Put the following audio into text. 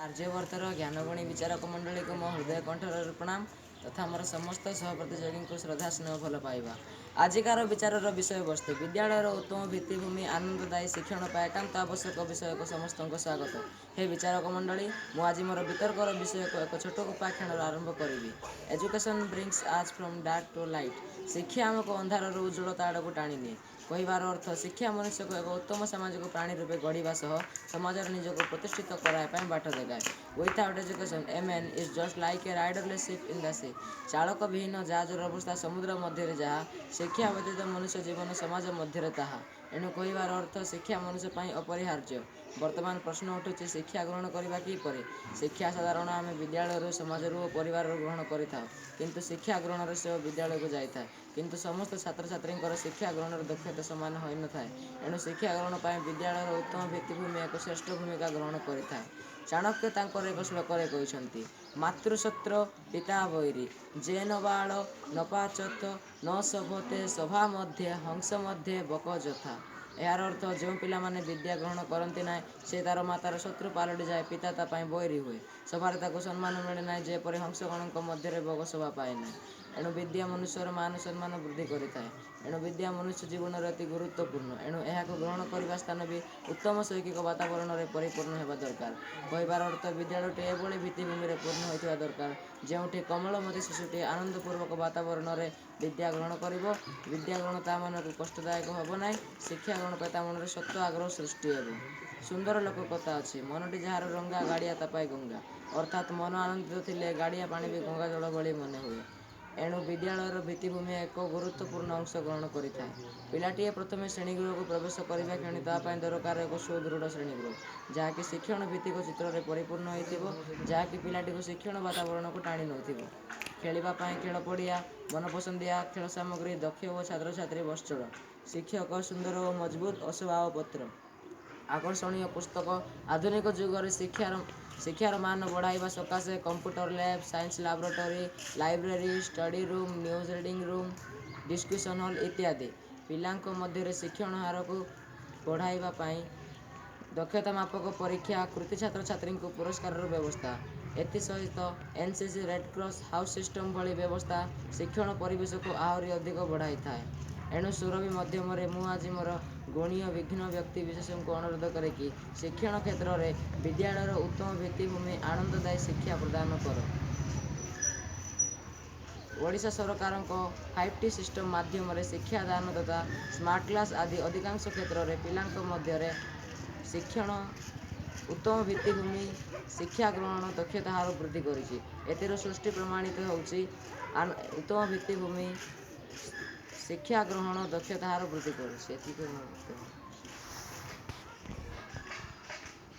ଆର୍ଯ୍ୟବର୍ତ୍ତର ଜ୍ଞାନଗୁଣୀ ବିଚାରକ ମଣ୍ଡଳୀକୁ ମୋ ହୃଦୟ କଣ୍ଠର ପ୍ରଣାମ ତଥା ମୋର ସମସ୍ତ ସହପ୍ରତିଯୋଗୀଙ୍କୁ ଶ୍ରଦ୍ଧା, ସ୍ନେହ, ଭଲ ପାଇବା। ଆଜିକାର ବିଚାରର ବିଷୟବସ୍ତୁ ବିଦ୍ୟାଳୟର ଉତ୍ତମ ଭିତ୍ତିଭୂମି ଆନନ୍ଦଦାୟୀ ଶିକ୍ଷଣ ପାଇଁ ଏକାନ୍ତ ଆବଶ୍ୟକ ବିଷୟକୁ ସମସ୍ତଙ୍କୁ ସ୍ୱାଗତ। ହେ ବିଚାରକ ମଣ୍ଡଳୀ, ମୁଁ ଆଜି ମୋର ବିତର୍କର ବିଷୟକୁ ଏକ ଛୋଟ ଉପାଖ୍ୟାନରୁ ଆରମ୍ଭ କରିବି। Education brings us from dark to light. ଶିକ୍ଷା ଆମକୁ ଅନ୍ଧାରରୁ ଉଜ୍ଜ୍ୱଳତା ଆଡ଼କୁ ଟାଣିନିଏ। କହିବାର ଅର୍ଥ, ଶିକ୍ଷା ମନୁଷ୍ୟକୁ ଏକ ଉତ୍ତମ ସାମାଜିକ ପ୍ରାଣୀ ରୂପେ ଗଢ଼ିବା ସହ ସମାଜରେ ନିଜକୁ ପ୍ରତିଷ୍ଠିତ କରାଇବା ପାଇଁ ବାଟ ଦେଖାଏ। Without education, a man is just like a riderless ship in the sea. ଚାଳକ ବିହୀନ ଜାହାଜର ଅବସ୍ଥା ସମୁଦ୍ର ମଧ୍ୟରେ ଯାହା, ଶିକ୍ଷା ବ୍ୟତୀତ ମନୁଷ୍ୟ ଜୀବନ ସମାଜ ମଧ୍ୟରେ ତାହା। ଏଣୁ କହିବାର ଅର୍ଥ, ଶିକ୍ଷା ମନୁଷ୍ୟ ପାଇଁ ଅପରିହାର୍ଯ୍ୟ। ବର୍ତ୍ତମାନ ପ୍ରଶ୍ନ ଉଠୁଛି, ଶିକ୍ଷା ଗ୍ରହଣ କରିବା କିପରି? ଶିକ୍ଷା ସାଧାରଣ ଆମେ ବିଦ୍ୟାଳୟରୁ, ସମାଜରୁ ଓ ପରିବାରରୁ ଗ୍ରହଣ କରିଥାଉ। କିନ୍ତୁ ଶିକ୍ଷା ଗ୍ରହଣର ଶ୍ରେୟ ବିଦ୍ୟାଳୟକୁ ଯାଇଥାଏ। କିନ୍ତୁ ସମସ୍ତ ଛାତ୍ରଛାତ୍ରୀଙ୍କର ଶିକ୍ଷା ଗ୍ରହଣର ଦକ୍ଷତା ସମାନ ହୋଇନଥାଏ। ଏଣୁ ଶିକ୍ଷା ଗ୍ରହଣ ପାଇଁ ବିଦ୍ୟାଳୟର ଉତ୍ତମ ଭିତ୍ତିଭୂମି ଏକ ଶ୍ରେଷ୍ଠ ଭୂମିକା ଗ୍ରହଣ କରିଥାଏ। ଚାଣକ୍ୟ ତାଙ୍କର ଏକ ଶ୍ଲୋକରେ କହିଛନ୍ତି, ମାତୃଶତ୍ରୁ ପିତା ବୈରୀ ଯେନ ବାଳ ନପାଚତ ନ ଶୋଭତେ ସଭା ମଧ୍ୟେ ହଂସ ମଧ୍ୟେ ବକ ଯଥା। ଏହାର ଅର୍ଥ, ଯେଉଁ ପିଲାମାନେ ବିଦ୍ୟା ଗ୍ରହଣ କରନ୍ତି ନାହିଁ, ସେ ତାର ମାତାର ଶତ୍ରୁ ପାଲଟିଯାଏ, ପିତା ତା ପାଇଁ ବୈରୀ ହୁଏ, ସଭାରେ ତାକୁ ସମ୍ମାନ ମିଳେ ନାହିଁ, ଯେପରି ହଂସଗଣଙ୍କ ମଧ୍ୟରେ ବଗ ଶୋଭା ପାଏ ନାହିଁ। ଏଣୁ ବିଦ୍ୟା ମନୁଷ୍ୟର ମାନ ସମ୍ମାନ ବୃଦ୍ଧି କରିଥାଏ। ଏଣୁ ବିଦ୍ୟା ମନୁଷ୍ୟ ଜୀବନରେ ଅତି ଗୁରୁତ୍ୱପୂର୍ଣ୍ଣ। ଏଣୁ ଏହାକୁ ଗ୍ରହଣ କରିବା ସ୍ଥାନ ବି ଉତ୍ତମ ଶୈକ୍ଷିକ ବାତାବରଣରେ ପରିପୂର୍ଣ୍ଣ ହେବା ଦରକାର। କହିବାର ଅର୍ଥ, ବିଦ୍ୟାଳୟଟି ଏଭଳି ଭିତ୍ତିଭୂମିରେ ପୂର୍ଣ୍ଣ ହୋଇଥିବା ଦରକାର, ଯେଉଁଠି କୋମଳମତି ଶିଶୁଟିଏ ଆନନ୍ଦପୂର୍ବକ ବାତାବରଣରେ ବିଦ୍ୟା ଗ୍ରହଣ କରିବ। ବିଦ୍ୟା ଗ୍ରହଣ ତା ମନକୁ କଷ୍ଟଦାୟକ ହେବ ନାହିଁ। ଶିକ୍ଷା ଗ୍ରହଣ ପାଇଁ ତା ମନରେ ସତ ଆଗ୍ରହ ସୃଷ୍ଟି ହେବ। ସୁନ୍ଦର ଲୋକକଥା ଅଛି, ମନଟି ଯାହାର ରଙ୍ଗା, ଗାଡ଼ିଆ ତା ପାଇଁ ଗଙ୍ଗା। ଅର୍ଥାତ୍ ମନ ଆନନ୍ଦିତ ଥିଲେ ଗାଡ଼ିଆ ପାଣି ବି ଗଙ୍ଗା ଜଳ ଭଳି ମନେ ହୁଏ। ଏଣୁ ବିଦ୍ୟାଳୟର ଭିତ୍ତିଭୂମି ଏକ ଗୁରୁତ୍ୱପୂର୍ଣ୍ଣ ଅଂଶ ଗ୍ରହଣ କରିଥାଏ। ପିଲାଟିଏ ପ୍ରଥମେ ଶ୍ରେଣୀଗୃହକୁ ପ୍ରବେଶ କରିବା କ୍ଷଣି ତା ପାଇଁ ଦରକାର ଏକ ସୁଦୃଢ଼ ଶ୍ରେଣୀଗୃହ, ଯାହାକି ଶିକ୍ଷଣ ଭିତ୍ତିକ ଚିତ୍ରରେ ପରିପୂର୍ଣ୍ଣ ହୋଇଥିବ, ଯାହାକି ପିଲାଟିକୁ ଶିକ୍ଷଣ ବାତାବରଣକୁ ଟାଣି ନେଉଥିବ। ଖେଳିବା ପାଇଁ ଖେଳ ପଡ଼ିଆ, ମନପସନ୍ଦିଆ ଖେଳ ସାମଗ୍ରୀ, ଦକ୍ଷ ଓ ଛାତ୍ରଛାତ୍ରୀ ବତ୍ସଳ ଶିକ୍ଷକ, ସୁନ୍ଦର ଓ ମଜବୁତ ଆସବାବପତ୍ର, ଆକର୍ଷଣୀୟ ପୁସ୍ତକ। ଆଧୁନିକ ଯୁଗରେ ଶିକ୍ଷାର ମାନ ବଢ଼ାଇବା ସକାଶେ computer lab, science laboratory, library, study room, news reading room, discussion hall ଇତ୍ୟାଦି। ପିଲାଙ୍କ ମଧ୍ୟରେ ଶିକ୍ଷଣ ହାରକୁ ବଢ଼ାଇବା ପାଇଁ ଦକ୍ଷତା ମାପକ ପରୀକ୍ଷା, କୃତି ଛାତ୍ରଛାତ୍ରୀଙ୍କୁ ପୁରସ୍କାରର ବ୍ୟବସ୍ଥା। ଏଥିସହିତ NCC, red cross, house system ଭଳି ବ୍ୟବସ୍ଥା ଶିକ୍ଷଣ ପରିବେଶକୁ ଆହୁରି ଅଧିକ ବଢ଼ାଇଥାଏ। ଏଣୁ ସୁରଭି ମାଧ୍ୟମରେ ମୁଁ ଆଜି ମୋର ଗୁଣୀ ବିଜ୍ଞ ବ୍ୟକ୍ତି ବିଶେଷଙ୍କୁ ଅନୁରୋଧ କରେ କି ଶିକ୍ଷଣ କ୍ଷେତ୍ରରେ ବିଦ୍ୟାଳୟର ଉତ୍ତମ ଭିତ୍ତିଭୂମି ଆନନ୍ଦଦାୟୀ ଶିକ୍ଷା ପ୍ରଦାନ କର। ଓଡ଼ିଶା ସରକାରଙ୍କ 5ଟି ସିଷ୍ଟମ୍ ମାଧ୍ୟମରେ ଶିକ୍ଷାଦାନ ତଥା ସ୍ମାର୍ଟ କ୍ଲାସ୍ ଆଦି ଅଧିକାଂଶ କ୍ଷେତ୍ରରେ ପିଲାଙ୍କ ମଧ୍ୟରେ ଶିକ୍ଷଣ ଉତ୍ତମ ଭିତ୍ତିଭୂମି ଶିକ୍ଷା ଗ୍ରହଣ ଦକ୍ଷତା ହାର ବୃଦ୍ଧି କରିଛି। ଏଥିରୁ ସୃଷ୍ଟି ପ୍ରମାଣିତ ହେଉଛି, ଉତ୍ତମ ଭିତ୍ତିଭୂମି ଶିକ୍ଷା ଗ୍ରହଣ ଦକ୍ଷତା ହାର ବୃଦ୍ଧି କରୁଛି। ଏତିକି ମୋର ବକ୍ତବ୍ୟ।